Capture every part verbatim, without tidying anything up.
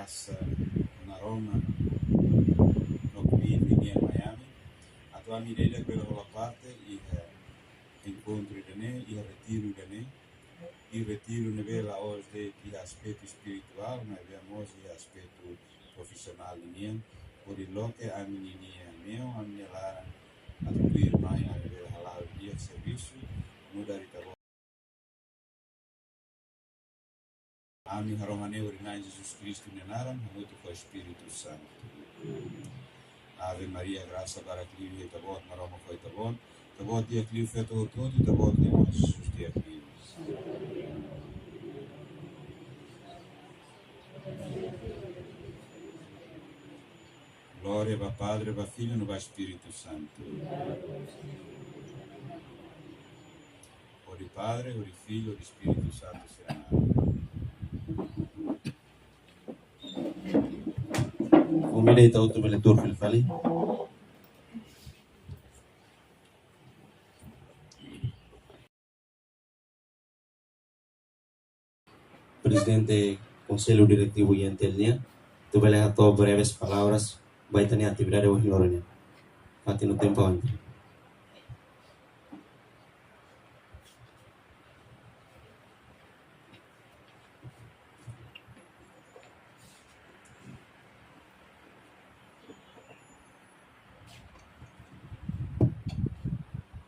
Sa Naroma no Queen nian mai ami. Atu ami ida-idak bele hola parte iha enkontru ida-ne'e, iha retiru ida-ne'e. I retiru ne'ebé la'ós de'it iha aspetu espirituál, maibé mós iha aspetu profisionál nian. Hodi loke ami-nia meon, ami-nia laran, atu tuir mai ami bele hala'o di'ak servisu, nu'udar Ita-Boot. Ami harohan ne'e hodi Na'i Jesus Kristu nia naran, hamutuk ho Espíritu Santu. Ave Maria, grasa barak liu iha Ita-Boot, Maromak ho Ita-Boot. Ita-Boot di'ak liu feto hotu-hotu, Ita-Boot nia Na'i Jesus di'ak liu. Glória ba Padre, ba Filho no ba Espíritu Santu. Hodi Padre, hodi Filho, hodi Espíritu Santu sira-nia naran. Konvida ita hotu bele tuur fila fali. Prezidente Konsellu Diretivu I N T L nian, atu bele hato'o breves palavras ba ita-nia atividade ohin loron nian. Fatin no tempu ohin.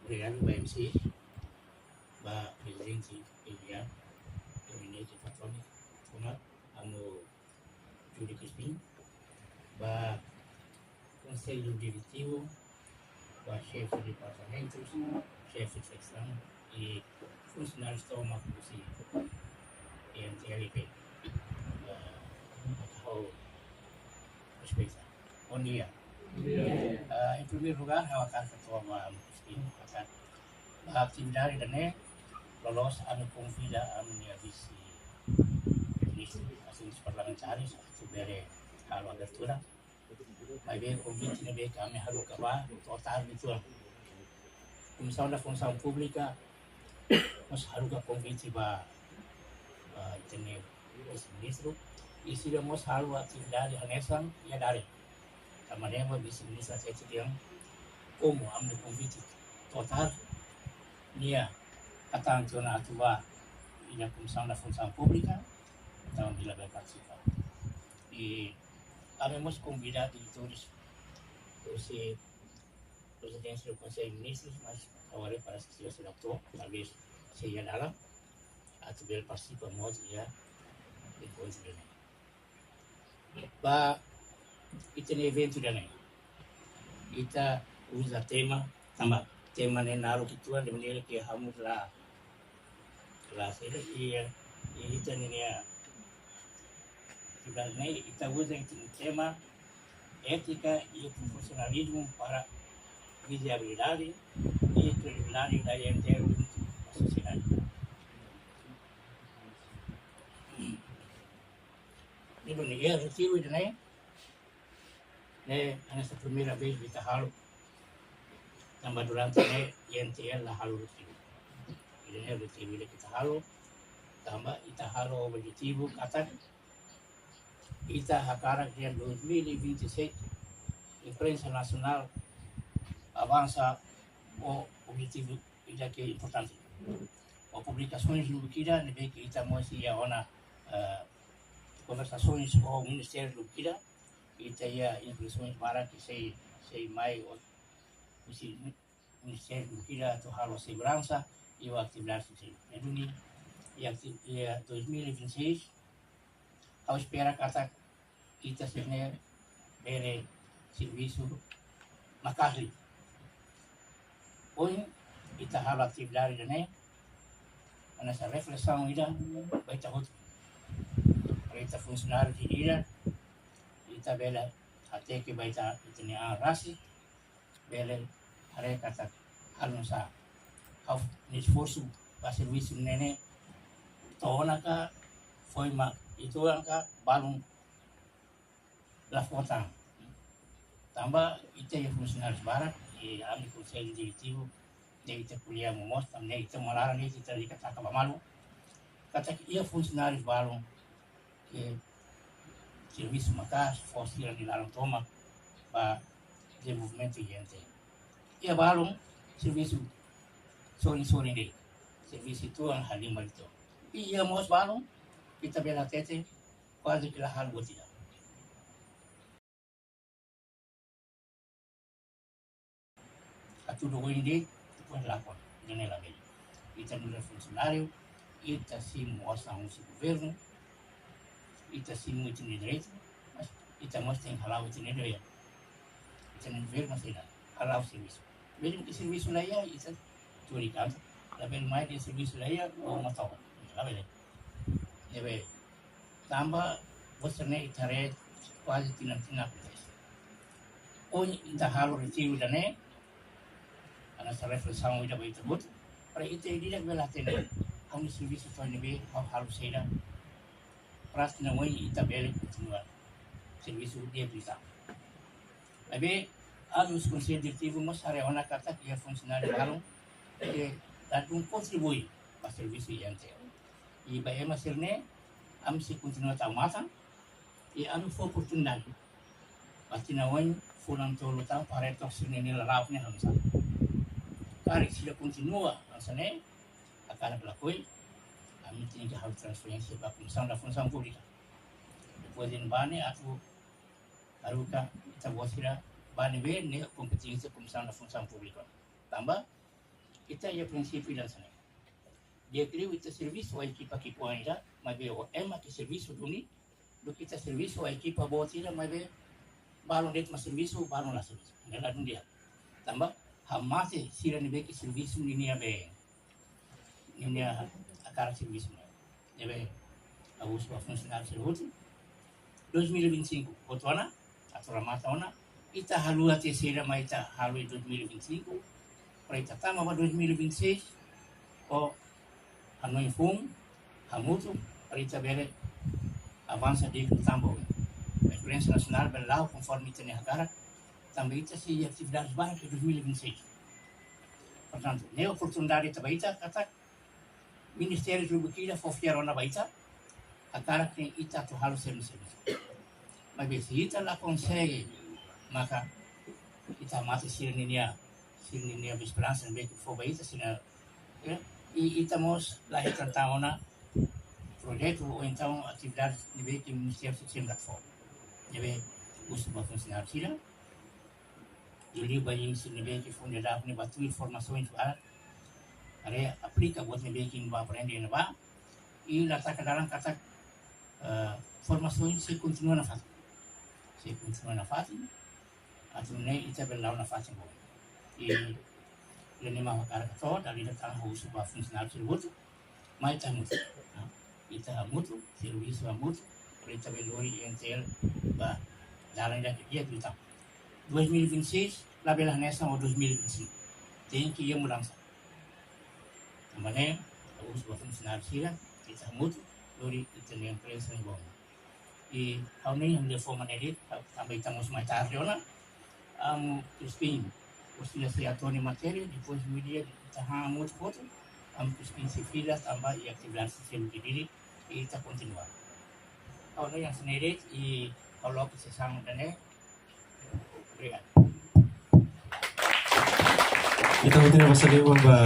Obrigadu ba M C, ba Prezidente Elia, Gabinete Patróniku, Kumar, Amo Júlio Crispim, ba Konsellu Diretivu, ba xefe departamentus, xefe seksaun i funsionárius tomak husi I N T L I P. Ba, ba ha'u respeita. Bom dia. Bom dia. Ah, em primeiro lugar, ha'u hakarak hato'o ba Amo Crispim, hakarak ba atividade ida-ne'e, loloos ami konvida ami-nia vise-ministru asuntus parlamentares atu bele halo abertura. Maibé konvite ne'ebé ke ami haruka ba to'o tarde uitoan. Komisaun da Funsaun Públika mós haruka konvite ba, ba ita-nia vise-ministru. I sira mós halo atividade hanesan iha dadeer. Tanba ne'e mak vise-ministru hatete dehan, komu ami-nia konvite to'o tarde, nia hatán tiha ona atu bá iha Komisaun da Funsaun Públika, entaun nia la bele partisipa. I ami mós konvida diretores husi Prezidénsia do Konsellu de Ministrus, mas agora parese ke sira seidauk to'o, talvés sei iha dalan, atu bele partisipa mós iha enkontru ida-ne'e. Ba ita-nia eventu ida-ne'e, ita uza tema, tanba tema ne'e naruk uitoan, de maneira ke ha'u mós la, la sei, i, i ita-nia, ita-nia, ita uza ita-nia tema étika e profesionalizmu para vizibilidade e kredibilidade da I N T L junto à sociedade. Ne'e duni, iha retiru ida-ne'e, ne'e hanesan primeira vez ita halo. Tanba durante ne'e I N T L la halo retiru. Ida-ne'e retiru ida ke ita halo, tanba ita halo objetivu katak ita hakarak iha dois mil e vinte e seis imprensa nasionál avansa ho objetivu ida ke importante. Ho publikasoens lubuk ida ne'ebé ke ita mós iha ona, eh, konversasoens ho ministériu lubuk ida, ita iha informasaun barak ke sei, sei mai ho, husi ministériu lubuk ida atu halo seguransa i ho atividade sosiál. Ne'e duni, iha ati-, iha dois mil e vinte e seis, ha'u espera katak ita sira-ne'e bele servisu maka'as liu. Ohin ita halo atividade ida-ne'e hanesan reflesaun ida ba ita hotu. Para ita funsionáriu ida-idak, ita bele hateke ba ita, ita-nia an rasik, bele haree katak halo nu'usá. Ha'u-nia esforsu ba servisu ne'e to'o ona ka, foin mak uitoan ka, balun la fó tan. Tanba ita iha funsionáriu barak, i ami konsellu diretivu, ne'e ita ko'alia momoos, tanba ne'e ita malaran, ne'e ita lalika taka ba malu. Katak iha funsionáriu balun ke servisu maka'as, fó sira-nia laran tomak ba dezenvolvimentu I N T L. Iha balun servisu sorin-sorin de'it, servisu uitoan, halimar uitoan. I iha mós balun ita bele hatete kuaze ke la halo buat ida. Hatudu oin de'it, depois lakon, janela bele. Ita nu'udar funsionáriu, ita simu osan husi governu, ita simu ita-nia direitu, mas ita mós tenke hala'o ita-nia devér. Ita-nia devér mak saida, hala'o servisu. Mezmu ke servisu la iha, ita tuur iha kantu, labele mai dehan servisu la iha, ó mak toba. Labele. Ne'ebé, tanba buat sira-ne'e ita haree kuaze tinan-tinan akontese. Ohin ita halo retiru ida-ne'e, hanesan reflesaun ida ba ita hotu, para ita ida-idak bele hatene, ha'u-nia servisu to'o ne'ebé, ha'u halo saida, para tinan oin ita bele kontinua servisu di'ak liután. Maibé, ami husi Konsellu Diretivu mós haree ona katak iha funsionáriu balun ke ladún kontribui ba servisu I N T L. I ba ema sira-ne'e, ami sei kontinua tau matan, i ami fó oportunidade ba tinan oin, fulan tolu tan, para to'o sira-nia nia lala'ok ne'e halo nu'usá. Karik sira kontinua hanesan ne'e, hakarak lakohi, ami tenke halo transferénsia ba Komisaun da Funsaun Públika. Depois de bá ne'e atu haruka ita-boot sira bá ne'ebé ne'e kompeténsia Komisaun da Funsaun Públika. Tanba ita iha prinsípiu ida hanesan ne'e. Di'ak liu ita servisu ho ekipa ki'ikoan ida, maibé ho ema ke servisu duni, duké ita servisu ho ekipa boot ida, maibé balun de'it mak servisu, balun la servisu. Ne'e ladún di'ak. Tanba hamate sira ne'ebé ke servisu ninia be, ninia hakarak servisu ne'e. Ne'ebé, ha'u husu ba funsionáriu sira hotu, dois mil e vinte e cinco hotu ona, atu remata ona, ita haluha tiha saida mak ita halo iha dois mil e vinte e cinco, para ita tama ba dois mil e vinte e seis ho hanoin foun, hamutuk, para ita bele avansa di'ak liután ba oin. Ba imprensa nasionál bele la'o konforme ita-nia hakarak, tanba ita sei iha atividades barak iha dois mil e vinte e seis. Portantu, ne'e oportunidade ida ba ita, katak ministériu rubuk ida fó fiar ona ba ita, hakarak dehan ita atu halo servisu. Maibé se ita la konsege, maka ita mate sira-ninia, sira-ninia esperansa ne'ebé ke fó ba ita, sira, ya, i ita mós la hetan tan ona projetu ou entaun atividade ne'ebé ke ministériu sei sempre fó. Ne'ebé, husu ba funsionáriu sira, liuliu ba imi sira ne'ebé ke foin dadauk ne'e bá tuir formasaun ba, haree aplika buat ne'ebé ke imi bá aprende iha ne'ebá, i la taka dalan katak, eh, formasaun sei kontinua nafatin. Sei kontinua nafatin, atu nune'e ita bele la'o nafatin ba oin. I, ida-ne'e mak ha'u hakarak hato'o, dala ida tan ha'u husu ba funsionáriu sira hotu, mai ita hamutuk. Ita hamutuk, servisu hamutuk, para ita bele lori I N T L ba dalan ida ke di'ak liután. Dois mil e vinte e seis labele hanesan ho dois mil e vinte e cinco. Tenke iha mudansa. Tanba ne'e, ha'u husu ba funsionáriu sira, ita hamutuk, lori ita-nia imprensa ne'e ba oin. I ha'u-nia liafuan mak ne'e de'it, tanba ita mós mai tarde ona, Amu Crispin, ohin sira sei hato'o nia matéria, depois meiudia ita han hamutuk hotu, Amu Crispin sei fila tanba iha atividade sosiál ke diri, i ita kontinua. Ha'u hanoin hanesan ne'e de'it, i ha'u loke sesaun ida-ne'e. Obrigadu. Entaun, ita-nia basa liman ba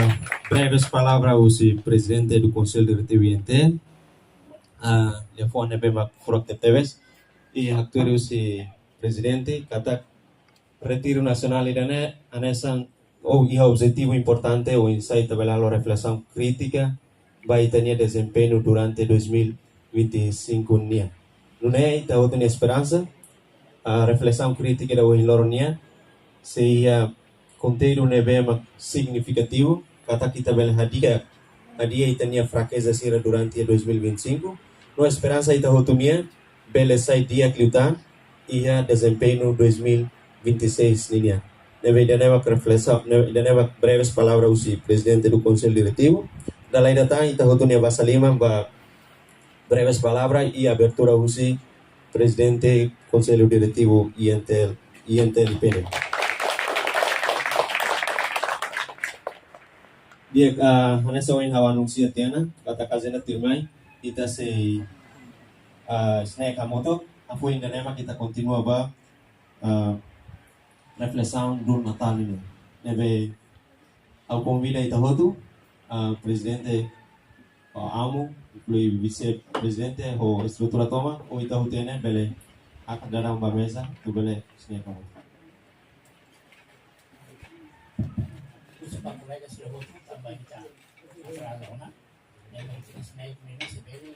breves palavra husi Prezidente do Konsellu Diretivu I N T L. Ah, liafuan ne'ebé mak furak tebes. I hatudu husi Prezidente, katak retiru nasionál ida-ne'e hanesan, ou iha objetivu importante, oinsá ita bele halo reflesaun krítika ba ita-nia dezempeñu durante dois mil e vinte e cinco nian. Nune'e ita hotu-nia esperansa, ah, reflesaun krítika ida ohin loron nian, sei iha konteúdu ne'ebé mak signifikativu, katak ita bele hadi'a, hadi'a ita-nia frakeza sira durante dois mil e vinte e cinco, no esperansa ita hotu nian, bele sai di'ak liután iha dezempeñu dois mil e vinte e seis ninian. Ne'ebé ida-ne'e mak reflesaun, ne'e, ida-ne'e mak breves palavra husi Prezidente do Konsellu Diretivu. Dala ida tan ita hotu-nia basa liman ba breves palavra i abertura husi Prezidente Konsellu Diretivu I N T L, I N T L I P N. Di'ak, ah, hanesan ohin ha'u anunsia tiha ona, katak ajenda tuirmai, ita sei, ah, snack hamutuk, Foin ida-ne'e mak ita kontinua ba, ah, reflesaun durante Natál nian. Ne'ebé ha'u konvida ita hotu, ah, prezidente, ah, amu, inklui vise-prezidente, ho estrutura tomak, ho ita hotu ne'e bele hakat daudaun ba meza, atu bele siña kamu. Husu ba kolega sira hotu, tanba ita atraza ona, ne'ebé ita siña kamu ne'e se bele,